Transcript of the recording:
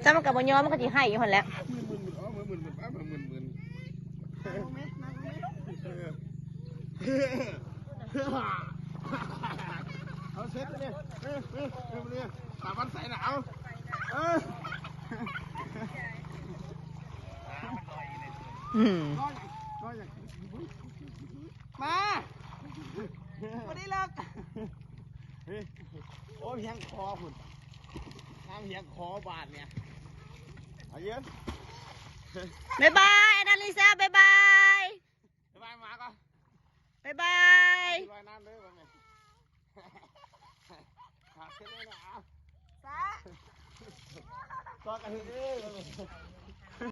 ຊ້ຳມັນກໍບໍ່ຍອມ ມັນກໍຊິໄຫ້ຢູ່ຫັ້ນແຫຼະ. ເອົາເຊັດເລີຍ ເອີ ເອີ ເອີ ເອີ ຕາບັນໃສ່ນະ ເອົາ ເອີ ອືມ ມາ ບໍ່ໄດ້ເລີກ ໂອ້ຍ ຮຽງຄໍພຸ້ນ ນ້ຳຮຽງຄໍບາດນີ້ ເອົາເຢີນ ບາຍບາຍ ອານາລິຊາ ບາຍບາຍ ບາຍບາຍ ມາກ່ອນ ບາຍບາຍ ວ່າຍນ້ຳເດີ ວ່າແມ່ນ ຫາເຊັດເລີຍນະ ເອົາ ສາ ກໍກະເຮັດເດີ.